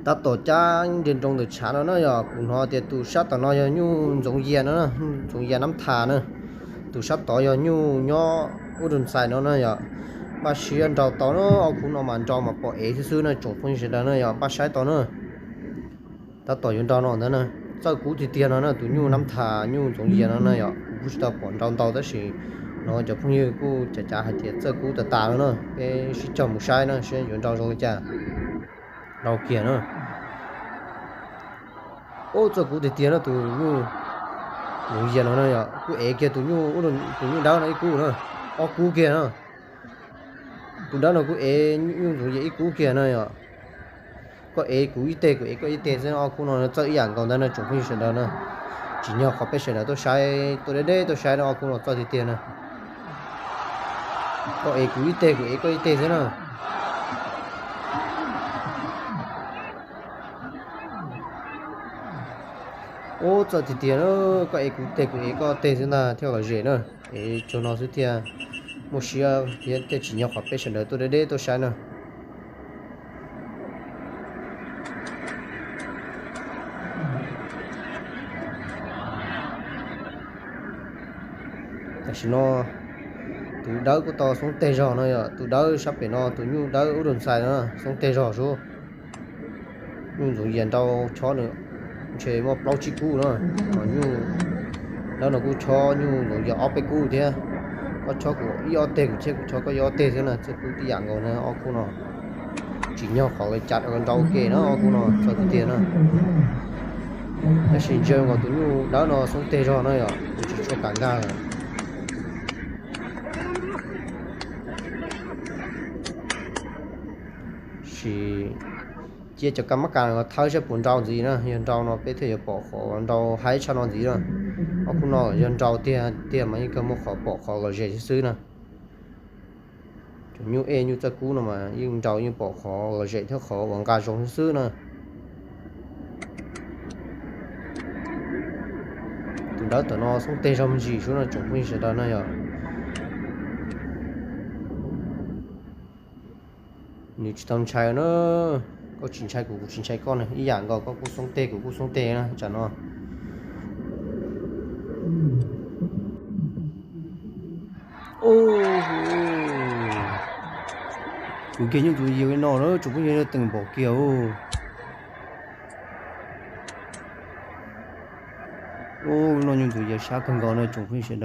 Tab tom cab nroo ntawm tshav no na yog kuv hnov tias tus sab tom no yog nyuj Ntxoov Yias no, Ntxoov Yias Nab Thas na. Tus sab tod yog nyuj nyob ub rau ntxais no na yog. Npaj siab nrau tau na, ob khub no mas nrau mas pom ev xwb xwb na tsoom phooj ywg sawv daws na yog, npaj saib tau na. Tab tom yuav nrau no ntag na, txawj kub tiag tiag no na, tus nyuj Nab Thas nyuj Ntxoov Yias no na yog, kuv kuj tsis tau pom nrau ntau tab sis no cov phooj ywg kuj cav cav hais tias txawj kub tas tas no na, peb sib cog mus saib na seb yuav nrau zoo li cas. Nrau kiag na. Ub, txawj kub tiag tiag no tus nyuj Ntxoov Yias no na yog, kuj ev kiag tus nyuj, tus nyuj dawb no ib kub na, ob kub kiag na. Tus dawb no kuj ev nyuj Ntxoov Yias ib kub kiag na yog. Koj ev kuv ib teg kuv ev koj ib teg xwb, ob khub no txawj ib yam nkaus ntag na tsoom phooj ywg sawv daws na. Tsim nyog qhov peb sawv daws tuaj saib, tuaj deb deb tuaj saib no ob khub no txawj tiag tiag na. Koj ev kuv ib teg kuv ev koj ib teg xwb na. Ub, txawj tiag tiag na, koj ev kuv teg kuv ev koj teg xwb ntag thiaj lom zem na. Ev tsuag no xwb thiaj muaj siab thiab thiaj tsim nyog qhov peb sawv daws tuaj deb deb tuaj saib na. Tam sim no tus dawb kuj tau xoob teg zog no yog, tus dawb sab pem no tus nyuj dawb ub rau ntxais no xoob teg zog sub. Nyuj Ntxoov Yias nrau chob nws ntshe muaj plaub tsib kub na, nyuj dawb no kuj chob nyuj Ntxoov Yias ob peb kub thiab. Koj chob kuv ib ob teg kuv thiab kuv chob koj ib ob teg thiab na, txawj kub tib yam nkaus na ob khub no. Tsim nyog qhov lawv cav nrau ua ke na ob khub no txawj tiag tiag na. Tab sis ntsia nkaus tus nyuj dawb no xoob teg zog na yog, kuv tsis tshua kam nkag lawm. Sis cia cov kab mab kas no thawb saib puas nrau ntxiv na, yog nrau no peb thiaj yuav pom qhov nrau haib tshaj no ntxiv na. Ob khub no yog nrau tiag tiag mas yeej kawg muaj qhov pom qhov lom zem xwb xwb na. Cov nyuj ej nyuj txawj kub no mas yeej nrau yeej pom qhov lom zem thiab qhov uas nqa zoo xwb xwb na. Tus dawb tom no xoob teg zog me ntsis sub no tsoom phooj ywg sawv daws na yog. Nws tsis tau ntshai na, koj tsis ntshai kuv kuv tsis ntshai koj na, ib yam nkaus koj kuj xoob teg kuv kuj xoob teg na tsam no. Kuv kiag nyuj Ntxoov Yias li no na tsoom phooj ywg, teem npaum kiag. Ub, no nyuj Ntxoov Yias sab kawg nkaus no tsoom phooj ywg sawv